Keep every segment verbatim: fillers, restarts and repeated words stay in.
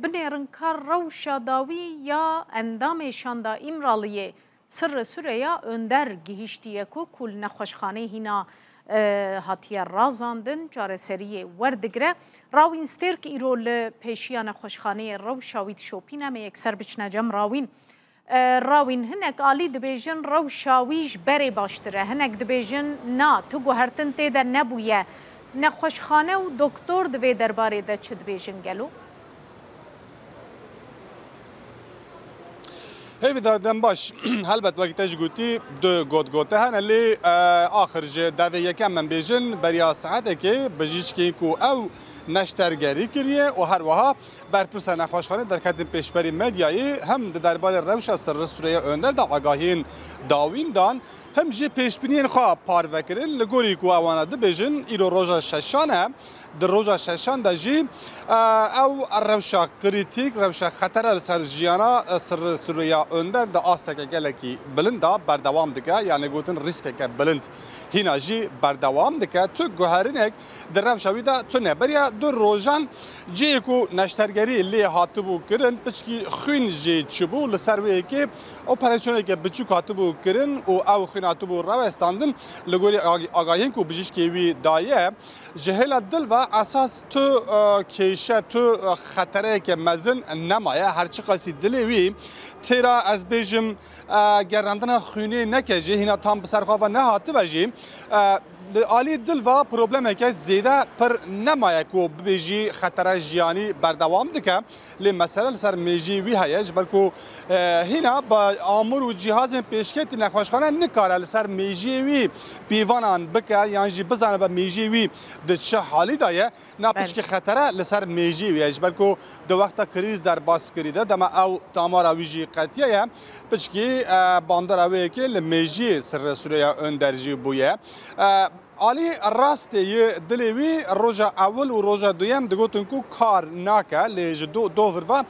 Binêrin ka rewşa dawî ya endamê Şanda Îmraliyê Sirri Süreyya Önder gihîştiye ku, ku li nexweşxaneyê hîna, e, hatiye razandin, çareseriyê werdigire. Rawîn Stêrk îro li pêşiya nexweşxaneyê rewşa wî dişopîne. Em ê yekser biçine cem Rawîn. E, Rawîn, hinek alî dibêjin rewşa wî ji berê baştir e, hinek dibêjin na, tu guhertin tê de nebûye. Nexweşxane û doktor di vê derbarê de çi dibêjin gelo? Hêvîdar, dem baş. Helbet, wekî te jî gotî, du gotgote hene, lê, e, axir ji devê yekem em bêjin, beriya saetekê bijîşkên ku ew neştergerî kiriye û her wiha berpirsa nexweşxanê derketin pêşberî medyayê, hem di derbarê rewşa Sirri Süreyya Önder de agahiyên dawîn dan, hem jî pêşbîniyên xwe parve kirin. Li gorî ku ewana dibêjin, îro roja şeşan e. Di roja şeşan de jî, e, ew rewşa krîtîk, rewşa xetere li ser jiyana, e, Sirri Süreyya Önder di astekê gelekî bilind de berdewam dike, yanî gotin rîskeke bilind hîna jî berdewam dike. Tu guherinek di rewşa wî de tune. Beriya du rojan cihê ku neştergerî lê hatibû kirin, piçkî xwîn jê çibû, li ser wê yekê operasyoneke biçûk hatibû kirin û ew xwîn hatibû rewestandin. Li gorî ag-, agahiyên ku bijîşkê wî daye, ji hêla dil ve esas tu, e, kêşe, tu, e, xetereyeke mezin nemaye. Her çiqasî dilê wî têra, ez bêjim, e, gerandina xwînê neke jî, hîna tam bi ser xwe ve nehatibe jî, e, li alî dil ve problemeke zêde pir nemaye ku bibêjî xetere jiyanî berdewam dike. Lê mesele li ser mêjiyê wî heye, ji ber ku, e, hîna bi amûr û cîhazên pêşketî nexweşxane nikare li ser mêjiyê wî pîvanan bike yan jî bizanibe mêjiyê wî di çi halî de ye. Na Belê. Piçkî xetere li ser mêjiyê wî ye, ji ber ku di wexta krîz derbas kirî de, dema ew tamara wî jî qetiye ye, piçkî, e, bandora wê yekê li mêjiyê Sirri Süreyya Önder jî bûye. E, alî rastê yi dilê wî roja ewil û roja duyem digotin ku kar nake, lê ji do-, dovir ve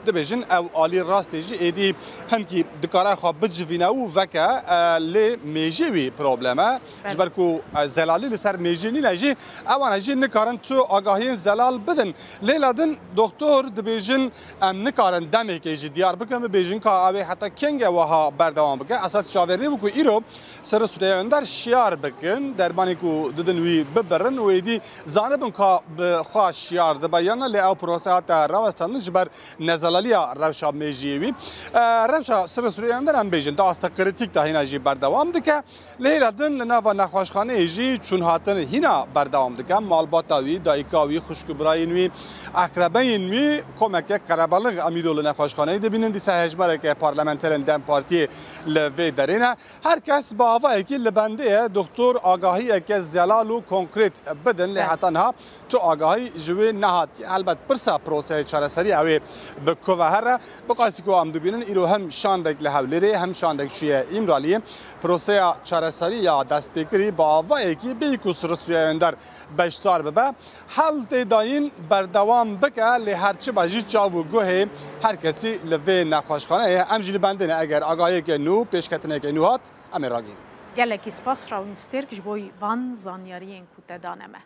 dibêjin ew alî rastê jî êdî hinkî dikare xwe bicivîne û veke, e, lê mêjiyê wî problem e. Belê. Ji ber ku, e, zelalî li ser mêjiyê nîne jî, ewana jî nikarin tu agahiyên zelal bidin. Lê la din doktor dibêjin, em nikarin demekê jî diyar bikin, bibêjin ka ew ê heta kengê wiha berdewam bike. Esas çaverî bû ku îro Sirri Süreyya Önder şiyar bikin, dermanê ku didin wî bibirin û êdî zanibin ka bi xwe şiyar dibe yan na, lê ew prose hate rawestandin ji ber nezelaliya rewşa mêjiyê wî. E, rewşa Sirri Süreyya Önder em bêjin di asta krîtîk de hîna jî berdewam dike. Li hêla din li nava nexweşxaneyê jî çûn hatin hîna berdewam dike. Malbata wî, dayika wî, xwişk û birayên wî, eqrebeyên wî komeke qerebalix em îro li nexweşxaneyê dibînin. Dîsa hejmareke parlamenterên dem Partiyê li vê derê ne. Her kes bi avayekî li bendê ye, doktor agahiyeke zelal û konkret bidin, lê Evet. heta niha tu agahî ji wê nehatiye. Helbet pirsa proseyê çareserî ew ê bi ku ve here. Bi qasî ku em dibînin, îro hem şandek li Hewlêrê, hem şandek çûye Îmraliyê. Proseya çareserî ya destpêkirî bi avayekî bêyî ku Sirri Süreyya Önder beşdar bibe, hewl tê dayîn berdewam bike, lê her çi be jî çav û guhê her kesî li vê nexweşxaneyê ye. Em jî li bendê ne, eger agahiyeke nû, pêşketineke nû hat, em ê ragihînin. Gelekî spas Rawîn Stêrk ji bo van zanyariyên ku te dane me.